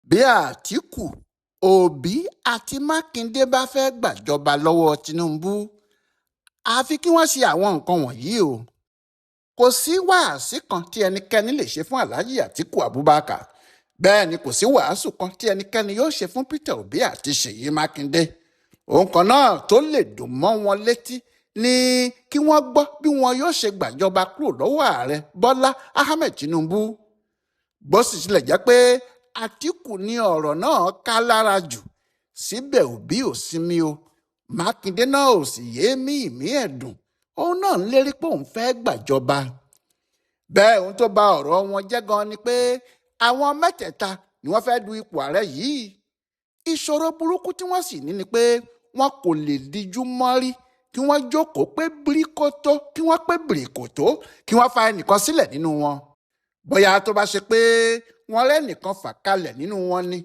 Bí Àtìkù, Òbí àti Mákindé bá fẹ́ẹ́ gbàjọba lọ́wọ́ Tìǹbù, àfi kí wọ́n ṣe àwọn nǹkan wọ̀nyí o. Kò sí wáàsí kan tí ẹnikẹ́ni lè ṣe fún Alhaji Atiku Abubakar, bẹ́ẹ̀ ni kò sí wàásù kan tí ẹnikẹ́ni yóò ṣe fún Peter Obi àti Ṣèyí Mákindé. Ohun kan náà tó lè dùn mọ́ wọn létí ni kí wọ́n gbọ́ bí wọn yóò ṣe gbàjọba kúrò lọ́wọ́ Ààrẹ Bọ́lá Ahmed Tinubu. Bó sì tilẹ̀ jẹ́ pé Àtìkù ní ọ̀rọ̀ náà ká lára jù, síbẹ̀ Òbí ò sinmi o, Mákindé náà ò sì yéé mí ìmí ẹ̀dùn, òun náà ń lérí pé òun fẹ́ gbàjọba. Bẹ́ẹ̀ ohun tó ba ọ̀rọ̀ wọn jẹ́ gan ni pé àwọn mẹ́tẹ̀ẹ̀ta ni wọ́n fẹ́ du ipò ààrẹ yìí. Ìṣòro burúkú tí wọ́n sì ní ni pé wọn kò lè dijú mọ́rí kí wọ́n jókòó pé bíríkótó, kí wọ́n pé bìrìkòtó, kí wọ́n fa ẹnìkan sílẹ̀ nínú wọn. Bóyá tó bá ṣe pé wọ́n rẹ́nìkan fà kalẹ̀ nínú wọn ni,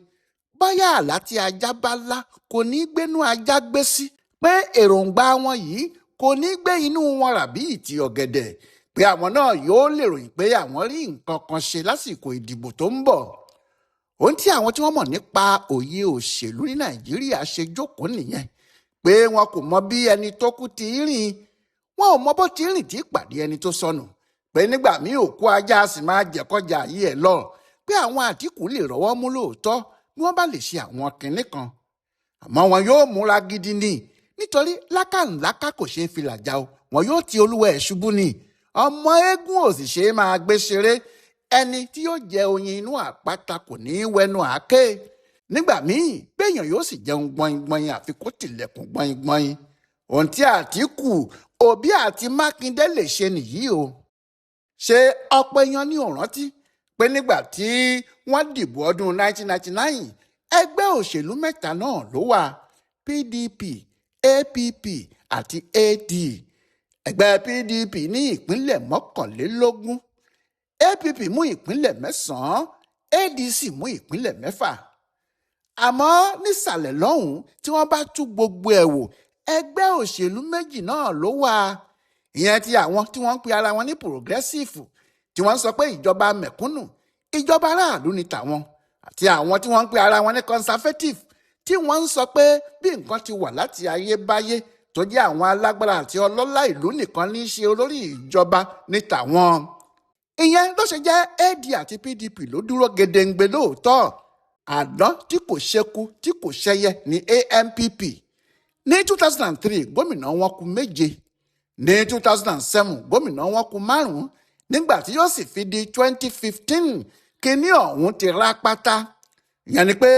bóyá àlá tí ajá bá lá kò ní gbénú ajá gbé sí, pé èròǹgbà wọn yìí kò ní gbé inú wọn rà bí ìtì ọ̀gẹ̀dẹ̀, pé àwọn náà yóò lè ròyìn pé àwọn rí nǹkan kan ṣe lásìkò ìdìbò tó ń bọ̀. Ohun tí àwọn tí wọ́n mọ̀ nípa òye òṣèlú ní Nàìjíríà ṣe jókòó nìyẹn, pé wọn kò mọ bí ẹni tó kú ti rìn, wọn ò mọ bó ti rìn tí pàdé ẹni tó sọnù, pé nígbà míì òkú ajá sì máa jẹ̀kọjà yí ẹ̀ lọ, pé àwọn Àtìkù lè rọ́wọ́ mú lóòótọ́ bí wọ́n bá lè ṣe àwọn kinní kan, àmọ́ wọn yóò múra gidi ni, nítorí lákàńlákà kò ṣeé fi làjà o, wọn yóò ti olúwa ẹ̀ ṣubú ni. Ọmọ eégún ò sì ṣe é máa gbé ṣeré, ẹni tí yóò jẹ oyin inú àpáta kò ní í wẹnu àáké. Nígbà míì béèyàn yóò sì jẹun gbọ̀ngbọ̀n àfi kó tilẹ̀kùn gbọ̀ngbọ̀n. Ohun tí Àtìkù, Òbí àti Mákindé lè ṣe nìyí o. Ṣé ọ̀pọ̀ èèyàn ní ò rántí pé nígbà tí wọ́n dìbò ọdún 1999, ẹgbẹ́ òṣèlú mẹ́ta náà ló wà: PDP, APP àti AD. Ẹgbẹ́ PDP ní ìpínlẹ̀ 21, APP mú ìpínlẹ̀ 9, ADC mú ìpínlẹ̀ 6. Àmọ́ nísàlẹ̀ lọ́hùn-ún tí wọ́n bá tú gbogbo ẹ̀ wò, ẹgbẹ́ òṣèlú méjì náà ló wà. Ìyẹn ti àwọn tí wọ́n ń pe ara wọn ní progressive, tí wọ́n ń sọ pé ìjọba mẹ̀kúnnù, ìjọba aráàlú ni tàwọn, àti àwọn tí wọ́n ń pe ara wọn ní conservative, tí wọ́n ń sọ pé bí nǹkan ti wà láti ayébáyé tó jẹ́ àwọn alágbára àti ọlọ́lá ìlú nìkan ní í ṣe olórí ìjọba ní tàwọn. Ìyẹn ló ṣe jẹ́ AD àti PDP ló dúró gedengbe lóòótọ́. Àdán tí kò ṣekú tí kò ṣẹyẹ ní ANPP. Ní 2003, gómìnà wọn kù 7. Ní 2007, gómìnà wọn kù 5. Nígbà tí yóò sì fi di 2015, kinní ọ̀hún ti rá pátá. Ìyẹn ni pé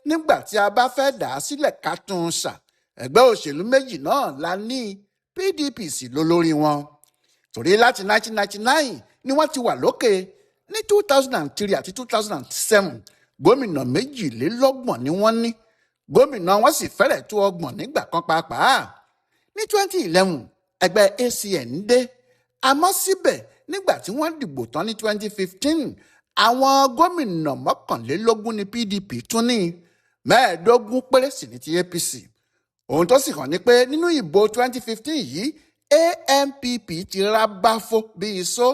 nígbà tí a bá fẹ́ dà á sílẹ̀ ká tún un ṣà, ẹgbẹ́ òṣèlú méjì náà la ní, PDP sì ló lórí wọn. Torí láti 1999 ni wọ́n ti wà lókè. Ní 2003 àti 2007, gómìnà 32 ni wọ́n ní. Gómìnà wọn sì fẹ́rẹ̀ tó 30 nígbà kan pàápàá. Ní 2011, ẹgbẹ́ ACN dé. Àmọ́ síbẹ̀ nígbà tí wọ́n dìbò tán ní 2015, àwọn gómìnà 21 ní PDP tún ní, 15 péré sì ní ti APC. Ohun tó sì hàn ni pé nínú ìbò 2015 yìí, ANPP ti rá báfó bí iṣó.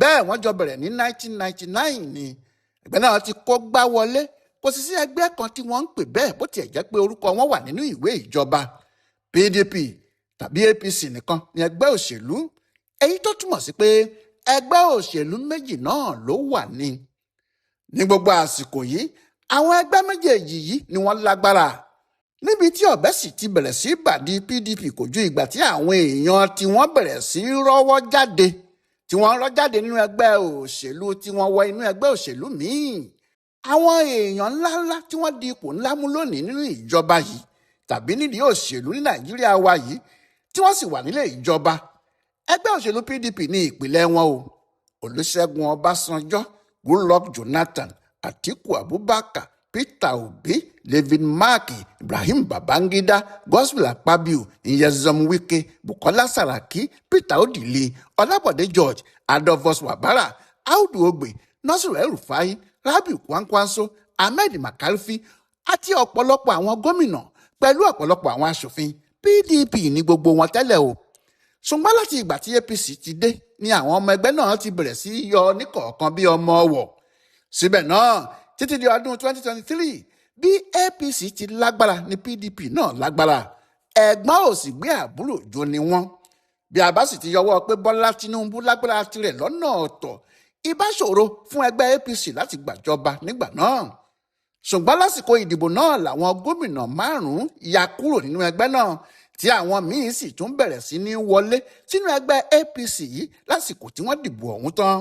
Bẹ́ẹ̀ wọ́n jọ bẹ̀rẹ̀ ní 1999 ni ẹgbẹ́ náà ti kó gbá wọlé. Kò sì sí ẹgbẹ́ kan tí wọ́n ń pè bẹ́ẹ̀, bó tiẹ̀ jẹ́ pé orúkọ wọn wà nínú ìwé ìjọba. PDP tàbí APC nìkan ni ẹgbẹ́ òṣèlú, èyí tó túmọ̀ sí pé ẹgbẹ́ òṣèlú méjì náà ló wà ní. Ní gbogbo àsìkò yìí, àwọn ẹgbẹ́ méjèèjì yìí ni wọ́n lágbára. Níbi tí ọ̀bẹ sì ti bẹ̀rẹ̀ sí bàdí PDP kò ju ìgbà tí àwọn èèyàn tí wọ́n bẹ̀rẹ̀ sí rọ́wọ́ jáde, tí wọ́n rọ́ jáde nínú ẹgbẹ́ òṣèlú tí wọ́n wọ inú ẹgbẹ́ òṣèlú míì. Àwọn èèyàn ńláńlá tí wọ́n di ipò ńlá mú lónìí nínú ìjọba yìí tàbí nídìí òṣèlú ní Nàìjíríà wa yìí, tí wọ́n sì wà nílé ìjọba, ẹgbẹ́ òṣèlú PDP ní ìpìlẹ̀ wọn o. Olúṣẹ́gun Ọbásanjọ́, Goodluck Jonathan, Atiku Abubakar, Peter Obi, David Mark, Ibrahim Babangida, Godswill Akpabio, Nyesom Wike, Bukola Saraki, Peter Odili, Ọlábọ̀dé George, Adolphus Wabara, Audu Ogbe, Nasiru El-Rufai, Rabiu Kwankwanso, Ahmed Makarfi àti ọ̀pọ̀lọpọ̀ àwọn gómìnà pẹ̀lú ọ̀pọ̀lọpọ̀ àwọn aṣòfin, PDP ní gbogbo wọn tẹ́lẹ̀ o. Ṣùgbọ́n láti ìgbà tí APC ti dé ni àwọn ọmọ ẹgbẹ́ náà ti bẹ̀rẹ̀ sí í yọ níkọ̀ọ̀kan bí ọmọ ọwọ̀. Síbẹ̀ náà, Títí di ọdún 2023, bí APC ti lágbára ní PDP náà lágbára. Ẹ̀gbọ́n ò sì gbé àbúrò jó ni wọ́n. Bí a bá sì ti yọwọ́ pé Bọ́lá Tinubu lágbára tirẹ̀ lọ́nà ọ̀tọ̀, ìbá ṣòro fún ẹgbẹ́ APC láti gbàjọba nígbà náà. Ṣùgbọ́n lásìkò ìdìbò náà làwọn gómìnà 5 ya kúrò nínú ẹgbẹ́ náà, tí àwọn míín sì tún bẹ̀rẹ̀ sí ní wọlé sínú ẹgbẹ́ APC yìí lásìkò tí wọ́n dìbò ọ̀hún tán.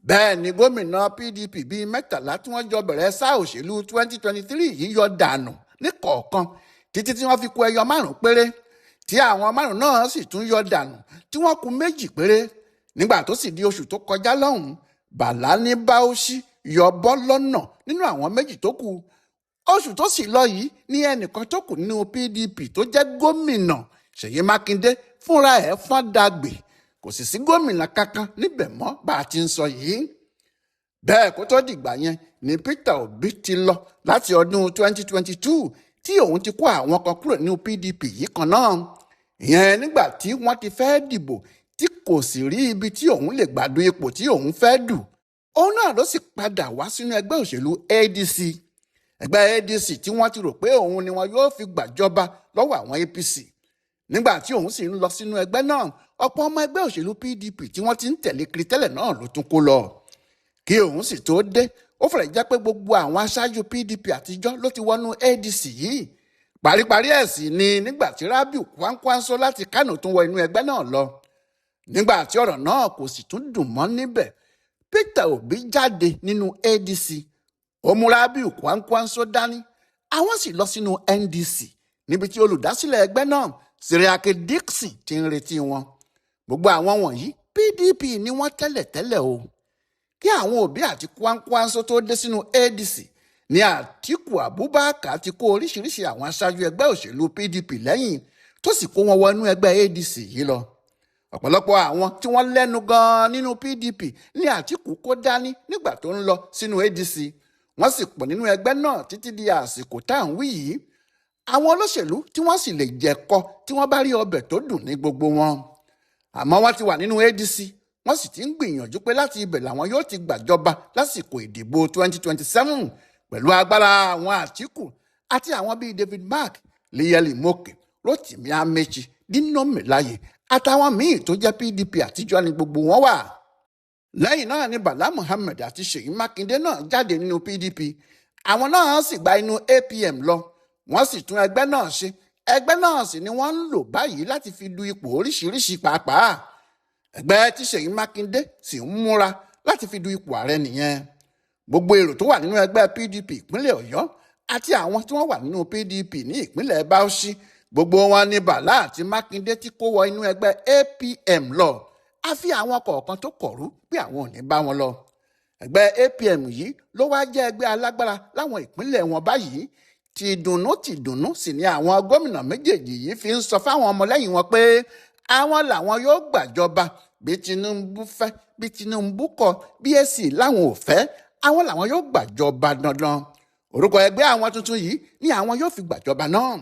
Bẹ́ẹ̀ ni gómìnà PDP bíi 13 tí wọ́n jọ bẹ̀rẹ̀ sáà òṣèlú 2023 yìí yọ dànù ní kọ̀ọ̀kan títí tí wọ́n fi kù ẹyọ 5 péré, tí àwọn 5 náà sì tún yọ dànù tí wọ́n kù 2 péré. Nígbà tó sì di oṣù tó kọjá lọ́hùn-ún, Bàlá ní Bauchi yọ bọ́ lọ́nà nínú àwọn 2 tó kù. Oṣù tó sì lọ yìí ní ẹnìkan tó kù nínú PDP tó jẹ́ gómìnà Ṣèyí Mákindé fúnra ẹ̀ fọ́n dàgbé. Kò sì sí gómìnà kankan níbẹ̀ mọ́ bá a ti ń sọ yìí. Bẹ́ẹ̀ kó tó dìgbà yẹn ni Peter Obi ti lọ láti ọdún 2022 tí òun ti kó àwọn kan kúrò nínú PDP yìí kan náà. Ìyẹn nígbà tí wọ́n ti fẹ́ dìbò tí kò sì rí ibi tí òun lè gbádùn ipò tí òun fẹ́ dù. Òun náà ló sì padà wá sínú ẹgbẹ́ òṣèlú ADC. Ẹgbẹ́ ADC tí wọ́n ti rò pé òun ni wọn yóò fi gbàjọba lọ́wọ́ àwọn APC. Nígbà tí òun sì ń lọ sínú ẹgbẹ́ náà, ọ̀pọ̀ ọmọ ẹgbẹ́ òṣèlú PDP tí wọ́n ti ń tẹ̀lé kiri tẹ́lẹ̀ náà ló tún kó lọ. Kí òun sì tó dé, ó fẹ́rẹ̀ jẹ́ pé gbogbo àwọn aṣáájú PDP àtijọ́ ló ti wọnú ADC yìí. Paríparí ẹ̀ sì ni nígbà tí Rabiu Kwankwanso láti Kánò tún wọ inú ẹgbẹ́ náà lọ. Nígbà tí ọ̀rọ̀ náà kò sì tún dùn mọ́ níbẹ̀, Peter Obi jáde nínú ADC, ó mú Rabiu Kwankwanso dání, àwọn sì lọ sínú NDC níbi tí olùdásílẹ̀ ẹgbẹ́ náà Seriake Dickson ti ń retí wọn. Gbogbo àwọn wọ̀nyí PDP ni wọ́n tẹ́lẹ̀tẹ́lẹ̀ o. Kí àwọn Obi àti Kwankwanso tó dé sínú ADC ní Àtíkù Abubakar ti kó oríṣiríṣi àwọn aṣáájú ẹgbẹ́ òṣèlú PDP lẹ́yìn tó sì kó wọn wọnú ẹgbẹ́ ADC yìí lọ. Ọ̀pọ̀lọpọ̀ àwọn tí wọ́n lẹ́nu gan-an nínú PDP ní Àtíkù kó dání nígbà tó ń lọ sínú ADC. Wọ́n sì pọ̀ nínú ẹgbẹ́ náà títí di àsìkò tá à ń wí yìí. Àwọn olóṣèlú tí wọ́n sì lè jẹ̀kọ tí wọ́n bá rí ọbẹ̀ tó dùn ní gbogbo wọn. Àmọ́ wọ́n ti wà nínú ADC, wọ́n sì ti ń gbìyànjú pé láti ibẹ̀ làwọn yóò ti gbàjọba lásìkò ìdìbò 2027 pẹ̀lú agbára àwọn Àtíkù àti àwọn bíi David Mark, Liyel Imoke, Rotimi Amechi, Dino Melaye àtàwọn míì tó jẹ́ PDP àtijọ́ ni gbogbo wọn wà. Lẹ́yìn náà ni Bala Muhammed àti Ṣèyí Mákindé náà jáde nínú PDP. Àwọn náà sì gba inú APM lọ. Wọ́n sì tún ẹgbẹ́ náà ṣe. Ẹgbẹ́ náà sì ni wọ́n ń lò báyìí láti fi du ipò oríṣiríṣi pàápàá. Ẹgbẹ́ tí Ṣèyí Mákindé sì ń múra láti fi du ipò ààrẹ nìyẹn. Gbogbo èrò tó wà nínú ẹgbẹ́ PDP ìpínlẹ̀ Ọ̀yọ́ àti àwọn tí wọ́n wà nínú PDP ní ìpínlẹ̀ Bauchi, gbogbo wọn ni Bala àti Mákindé tí kó wọ inú ẹgbẹ́ APM lọ. Àfi àwọn kọ̀ọ̀kan tó kọ̀rú pé àwọn ò ní bá wọn lọ. Ẹgbẹ́ APM yìí ló wá jẹ́ ẹgbẹ́ alágbára láwọn ìpínlẹ̀ wọn báyìí. Tìdùnnú tìdùnnú sì ni àwọn gómìnà méjèèjì yìí fi ń sọ fáwọn ọmọlẹ́yìn wọn pé àwọn làwọn yóò gbàjọba bí Tinubu fẹ́, bí Tinubu kọ̀, bí èsì láwọn ò fẹ́, àwọn làwọn yóò gbàjọba dandan. Orúkọ ẹgbẹ́ àwọn tuntun yìí ni àwọn yóò fi gbàjọba náà.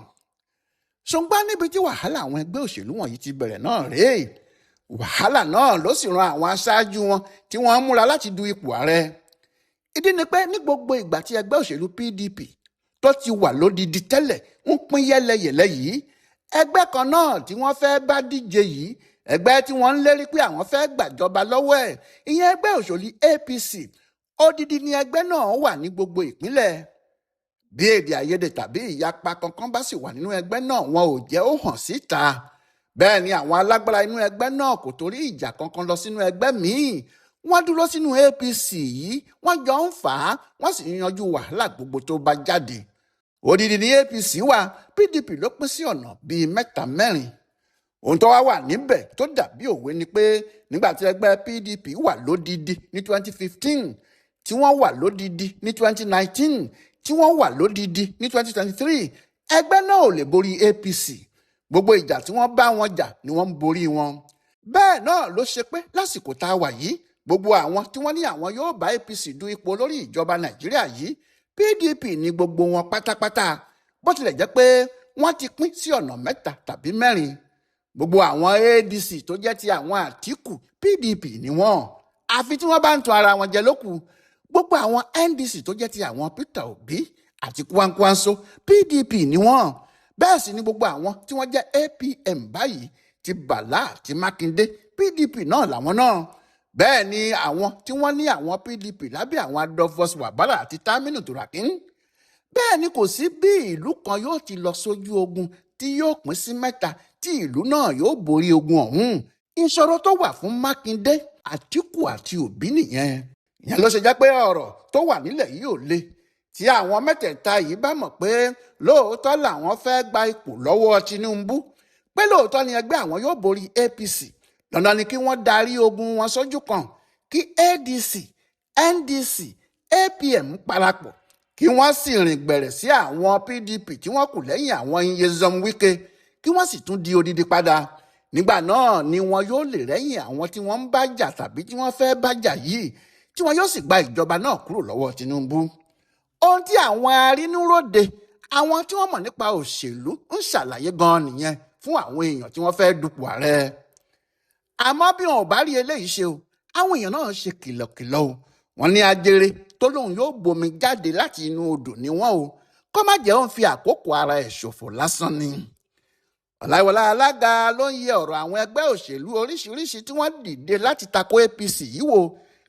Ṣùgbọ́n níbi tí wàhálà àwọn ẹgbẹ́ òṣèlú wọ̀nyí ti bẹ̀rẹ̀ náà rèé. Wàhálà náà ló sì ran àwọn aṣáájú wọn tí wọ́n ń múra láti du ipò ààrẹ. Ìdí ni pé ní gbogbo ìgbà tí ẹgbẹ́ òṣèlú PDP tó ti wà lódidi tẹ́lẹ̀ ń pín yẹ́lẹyẹ̀lẹ yìí, ẹgbẹ́ kan náà tí wọ́n fẹ́ bá díje yìí, ẹgbẹ́ tí wọ́n ń lérí pé àwọn fẹ́ gbàjọba lọ́wọ́ ẹ̀, ìyẹn ẹgbẹ́ òṣèlú APC, odidi ni ẹgbẹ́ náà wà ní gbogbo ìpínlẹ̀. Bí èdè àìyedè tàbí ìyapa kankan bá sì wà nínú ẹgbẹ́ náà, wọn ò jẹ́ ó hàn síta. Bẹ́ẹ̀ ni àwọn alágbára inú ẹgbẹ́ náà kò torí ìjà kankan lọ sínú ẹgbẹ́ míì. Wọ́n dúró sínú APC yìí, wọ́n jọ ń fà á, wọ́n sì ń yanjú wàhálà gbogbo tó bá jáde. Odidi ní APC wà, PDP ló pín sí ọ̀nà bíi 3 mẹ́rin. Ohun tó wá wà níbẹ̀ tó dàbí òwe ni pé nígbà tí ẹgbẹ́ PDP wà lódidi ní 2015, tí wọ́n wà lódidi ní 2019, tí wọ́n wà lódidi ní 2023, ẹgbẹ́ náà ò lè borí APC. Gbogbo ìjà tí wọ́n bá wọn jà ni wọ́n ń borí wọn. Bẹ́ẹ̀ náà ló ṣe pé lásìkò tá a wà yìí, gbogbo àwọn tí wọ́n ní àwọn yóò bá APC du ipò lórí ìjọba Nàìjíríà yìí, PDP ní gbogbo wọn pátápátá. Bó tilẹ̀ jẹ́ pé wọ́n ti pín sí ọ̀nà 3 tàbí 4. Gbogbo àwọn ADC tó jẹ́ ti àwọn Àtíkù, PDP ni wọ́n. Àfi tí wọ́n bá ń tan ara wọn jẹ lókù. Gbogbo àwọn NDC tó jẹ́ ti àwọn Peter Obi àti Kwankwanso, PDP ni wọ́n. Bẹ́ẹ̀ sì ni gbogbo àwọn tí wọ́n jẹ́ APM báyìí, ti Bàlá àti Mákindé, PDP náà làwọn náà. Bẹ́ẹ̀ ni àwọn tí wọ́n ní àwọn PDP lábẹ́ àwọn Adolphus Wabara àti Taminu Turakin. Bẹ́ẹ̀ ni kò sí bí ìlú kan yóò ti lọ sójú ogun tí yóò pín sí mẹ́ta tí ìlú náà yóò borí ogun ọ̀hún. Ìṣòro tó wà fún Mákindé, Àtíkù àti Òbí nìyẹn. Ìyẹn ló ṣe jẹ́ pé ọ̀rọ̀ tó wà nílẹ̀ yìí ò le. Tí àwọn mẹ́tẹ̀ẹ̀ta yìí bá mọ̀ pé lóòótọ́ làwọn fẹ́ gba ipò lọ́wọ́ Tinubu, pé lóòótọ́ ni ẹgbẹ́ àwọn yóò borí APC, dandan ni kí wọ́n darí ogun wọn sójú kan, kí ADC, NDC, APM parapọ̀, kí wọ́n sì rìn gbẹ̀rẹ̀ sí àwọn PDP tí wọ́n kù lẹ́yìn àwọn Nyesom Wike, kí wọ́n sì tún di odidi padà. Nígbà náà ni wọn yóò lè rẹ́yìn àwọn tí wọ́n ń bá jà tàbí tí wọ́n fẹ́ bá jà yìí, tí wọn yóò sì gba ìjọba náà kúrò lọ́wọ́ Tinubu. Ohun tí àwọn arínúróde, àwọn tí wọ́n mọ̀ nípa òṣèlú ń ṣàlàyé gan-an nìyẹn fún àwọn èèyàn tí wọ́n fẹ́ dupò ààrẹ. Àmọ́ bí wọn ò bá rí eléyìí ṣe o, àwọn èèyàn náà ṣe kìlọ̀kìlọ̀ o. Wọ́n ní ajere tó lóun yóò bomi jáde láti inú odò ni wọ́n o, kó má jẹ́ òun fi àkókò ara ẹ̀ ṣòfò lásán ni. Ọláìwọlá Alága ló ń yẹ ọ̀rọ̀ àwọn ẹgbẹ́ òṣèlú oríṣiríṣi tí wọ́n dìde láti tako APC yìí wò,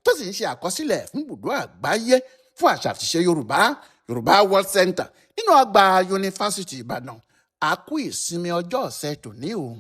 tó sì ń ṣe àkọsílẹ̀ fún ibùdó àgbáyé fún àṣà àtiṣe Yorùbá, Yorùbá World Center, nínú ọgbà Yunifásitì Ìbàdàn. A kú ìsinmi ọjọ́ ọ̀sẹ̀ tòní o.